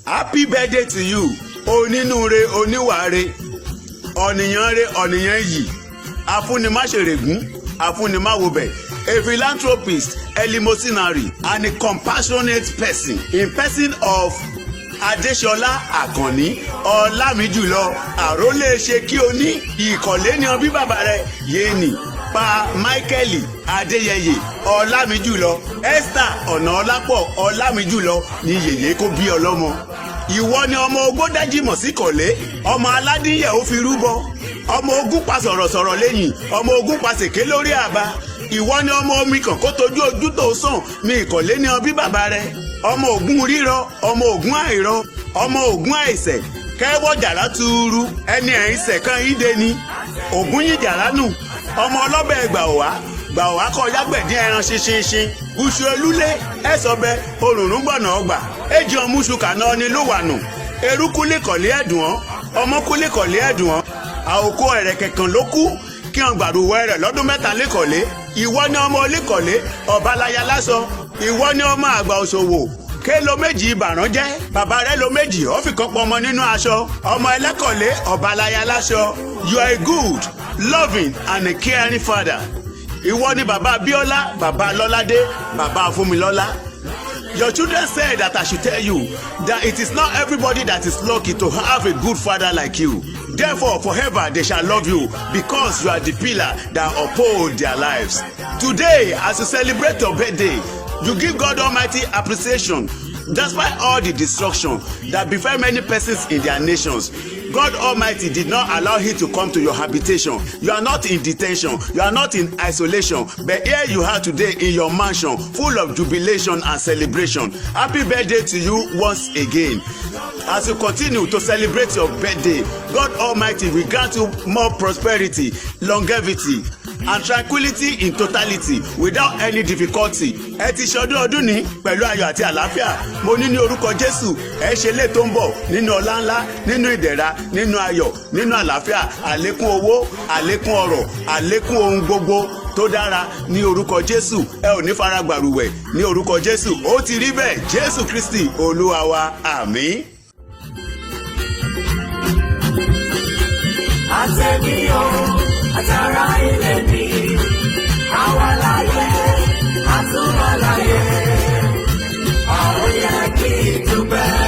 Happy birthday to you, onínúure, oníwàre, ọ̀nìyàn re, ọ̀nìyàn yìí, afúnimáṣèrègún, afúnimáwobẹ̀, a philanthropist, eleemosynary and a compassionate person in person of Adéṣọlá Àkànní Ọlámíjùlọ, àrólé ṣe kí o ní ìkọ̀lé ní ọbí bàbá rẹ̀ yéènì pa Michael Adéyẹyè Ọlámíjùlọ, Esther Ọ̀nàọlápọ̀ Ọlámíjùlọ ní yèyé kó bí ọlọ́mọ. Ìwọ ni ọmọ ogódájìmọ̀ sí kọ̀lé, ọmọ aládìyẹ ó fi rúbọ, ọmọ ogun pa sọ̀rọ̀sọ̀rọ̀ lẹ́yìn, ọmọ ogun pa sèké lórí àbá. Ìwọ ni ọmọ omi kan kó tójú ojú tó sàn ní ìkọ̀lé ní ọbí bàbá rẹ̀, ọmọ ògún rírọ, ọmọ ògún àìrọ, ọmọ ògún àìsẹ̀ kẹ́wọ́ jàrá tuuru, ẹni àìsẹ̀ kan ìdè ni ògún yìí jàrá nù, ọmọ ọlọ́bẹ̀ gbà wá gbà wá kọ yágbẹ̀dín ẹran ṣinṣinṣin uṣu olúlé ẹ̀sọ́bẹ òrùnrún gbọ̀nà ọgbà èjì ọmúṣu kàná ni ló wà nù erúkú lẹ́kọ̀lé ẹ̀dùn ọ́, ọmọkú lẹ́kọ̀lé ẹ̀dùn ọ́, àòkó ẹ̀rẹ̀kẹ̀ kan ló kú kí wọn gbàdúwẹ̀ rẹ̀ lọ́dún 3 lẹ́kọ̀lé. Ìwọ ni ọmọ olẹ́kọ̀lé ọ̀bálaya lásọ. Ìwọ ni ọmọ àgbà òṣòwò ké lo méjì ìbàrán jẹ́ bàbá rẹ̀ lo méjì ó fi kan pọ̀ ọmọ nínú aṣọ, ọmọ ẹlẹ́kọ̀lé ọ̀bálaya lásọ. You are a good, loving and a caring father. Ìwọ ni bàbá Bíọ́lá, bàbá Lọ́ládé, bàbá Fúnmilọ́lá. Your children said that I should tell you that it is not everybody that is lucky to have a good father like you. Therefore, forever they shall love you because you are the pillar that uphold their lives. Today, as you celebrate your birthday, you give God Almighty appreciation despite all the destruction that befell many persons in their nations. God Almighty did not allow it to come to your habitation. You are not in detention. You are not in isolation. But here you are today in your mansion, full of jubilation and celebration. Happy birthday to you once again. As you continue to celebrate your birthday, God Almighty will grant you more prosperity, longevity, and tranquility in totality without any difficulty. Ẹ ti ṣọdún ọdún ní pẹ̀lú ayọ̀ àti àlàáfíà. Mo ní ní orúkọ Jésù, ẹ ṣe lè tó ń bọ̀ nínú ọlá ńlá, nínú ìdẹ̀ra, nínú ayọ̀, nínú àlàáfíà, àlékún owó, àlékún ọrọ̀, àlékún ohun gbogbo tó dára ní orúkọ Jésù. Ẹ ò ní fara gbàrúwẹ̀ ní orúkọ Jésù. Ó ti rí bẹ́ẹ̀. Jésù Kristi Olúwa wa, àmín. Àtẹ̀mí o, àtàrà ilé mi, àwa láyé, àtúwà láyé, àwọn yẹ kí n dúpẹ́.